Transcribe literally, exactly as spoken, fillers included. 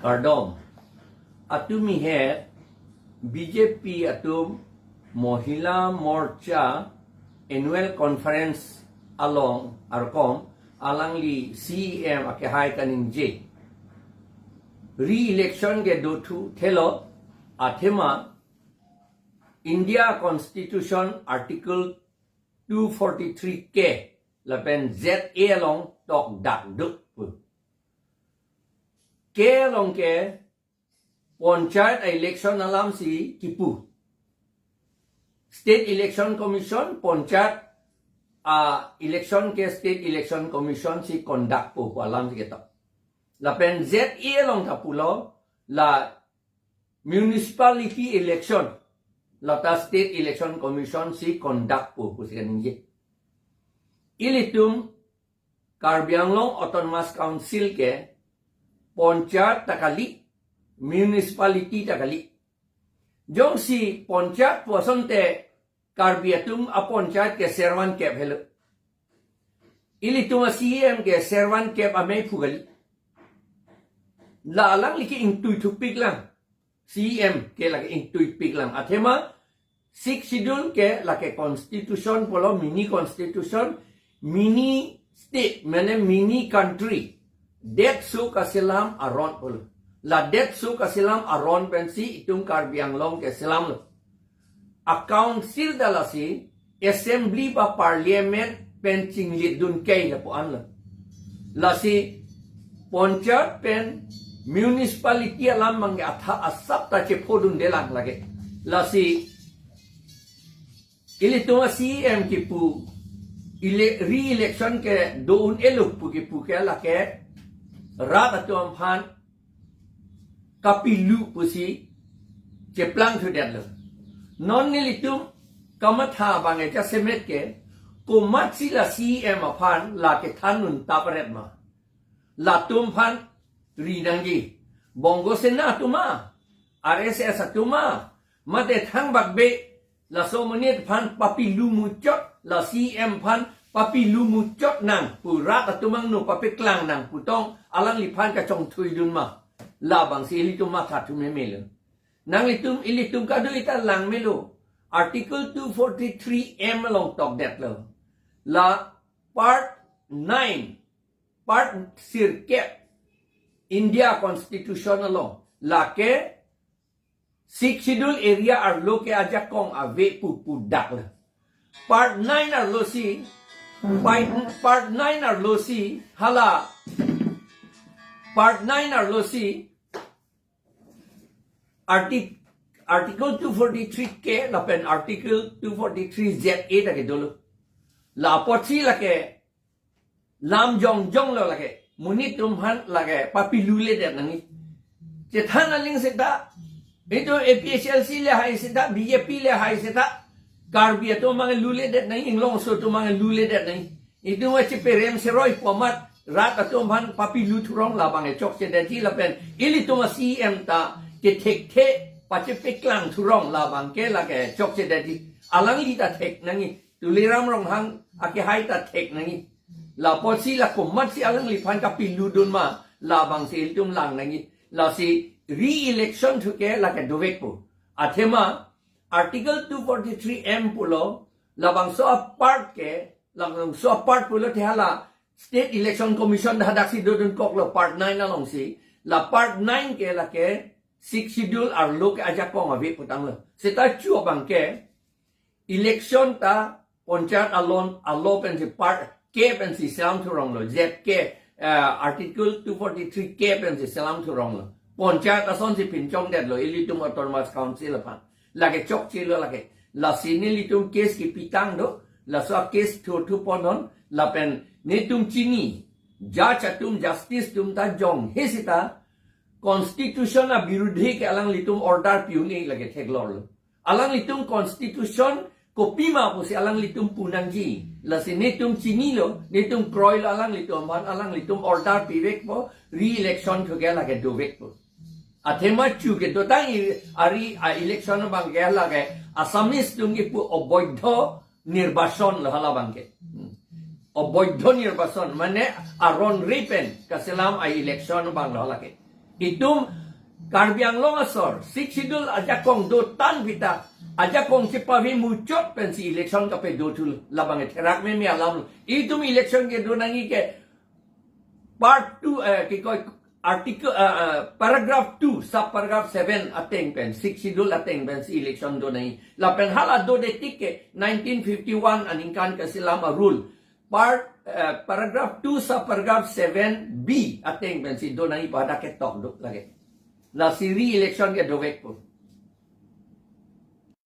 Kardom. Atumi he B J P atum Mohila Morcha Annual Conference along arkom alangli C E M akehai kaningje. Re-election ke dothu thelo athema India Constitution Article two forty-three K lapen Z A along tokdak duk pu. K along ke Panchayat election alam si kipu. State Election Commission Panchayat a election ke State Election Commission si conduct po pu alam si ketok. Lapen Z A along ta pulo la municipality election lata State Election Commission si conduct po pusi kaningje. Ilitum Karbi Anglong Autonomous Council ke Panchayat ta kali, municipality ta kali. Jongsi Panchayat pu asonte Karbi atum a Panchayat ke servan kep helo. Ilitum a C E M ke servan kep amei phu kali. La alangli ke ingtui thupik lang. C E M ke lake ingtui pik lang. Athema Sixth Schedule ke lake constitution pulo, mini constitution, mini state, mane mini country. Detso kaselam aron pulo. La detso kaselam aron pensi itum Karbi Anglong ke selamlo. A council ta lasi assembly ba parliament pen chinglidun kai lapu-an lo. Lasi Panchayat pen municipality alam abang ke atha asap ta chephodunde lang lake. Lasi ilitum a C E M kipu ele-, re-election ke do-un-elo pu kipu ke lake rat atum aphan kapilu pusi cheplang thudetlo. Non nelitum kamatha abang ke jasemet ke komatsi la C E M aphan la kethan un taparet ma. Latum aphan ri nangji. Bongo Sena atum ma, R S S atum ma, mate thangbak be laso amonit aphan papilu muchot, la C E M aphan papilu muchot nang pu rat atum angno papeklang nang pu tong alangliphan kachongthuidun ma. Labangsi ilitum matha thu memelo. Nanglitum ilitum kado-i ta lang melo. Article two forty-three M along tokdetlo. La part nine, part sirkep India Constitution along lake Sixth Schedule area arlo ke ajakong ave pu pudaklo. Part nine arlo si, part, part nine arlo si, hala, part nine arlo si, arti-, Article two forty-three K lapen Article two forty-three Z A ta kedolo. La apotsi lake lam jongjong lo lake. Monit atum aphan lake papiluledet nangji. Chethan aling seta, itum A P H L C le hai seta, B J P le hai seta, Karbi atum abang luledet nangji, inglongso atum abang luledet nangji. Itum achi perem seroi pu amat rat atum aphan papilu thurong labang ke chokchedetji lapen ilitum a C E M ta kethekthe pachepeklang thurong labang ke lake chokchedetji. Alangli ta thek nangji. Tuliram Ronghang akehai ta thek nangji. La apotsi la komatsi alangliphan kapiludun ma, labangsi ilitum lang nangji. Lasi re-election thu ke lake dovekpo. Athema Article two forty-three M pulo, labangso apart ke, labangso apart pulo te hala State Election Commission hadaksi dodunkoklo part nine alongsi. La part nine ke lake Sixth Schedule arlo ke ajakong ave putanglo. Seta chu abang ke election ta Panchayat alon alo pensi part K pensi selam thuronglo, Z K, eh, Article two forty-three K pensi selam thuronglo. Panchayat asonsi pinchongdetlo ilitum Autonomous Council aphan. Lake chokchelo lake. Lasi nelitum case kipitang do, laso a case thurthu ponnon, lapen netum chini, judge atum, justice atum ta jonghe seta Constitution abirudhe ke alanglitum order pi-un-e lake theklorlo. Alanglitum Constitution kopima pusi alanglitum pu nangji. Lasi netum chinilo, netum kroilo alanglitum aphan, alanglitum order pivekpo, re-election thu ke lake dovekpo. Athema chu kedotang i-, ari a election abang ke lake Assamese atum kipu oboidho nirbachon lo halabang ke. Hmm. Oboidho nirbachon, mane aron re pen kaselam a election abang lo lake. Itum Karbi Anglong asor Sixth Schedule ajakong do tan pita, ajakong chepave muchot pensi election kapedo thulo, labang etherak meme alam. Itum election kedo nangji ke part two, eh, kikoi article, eh, eh, paragraph two, sub paragraph seven ateng pen, Sixth Schedule ateng pensi election do nangji. Lapen hala dodetik ke nineteen fifty-one aningkan kasilam a-rule, part, eh, paragraph two, sub paragraph seven B ateng pensi do nangji pu hadak ketok do lake. Lasi re-election ke dovekpo.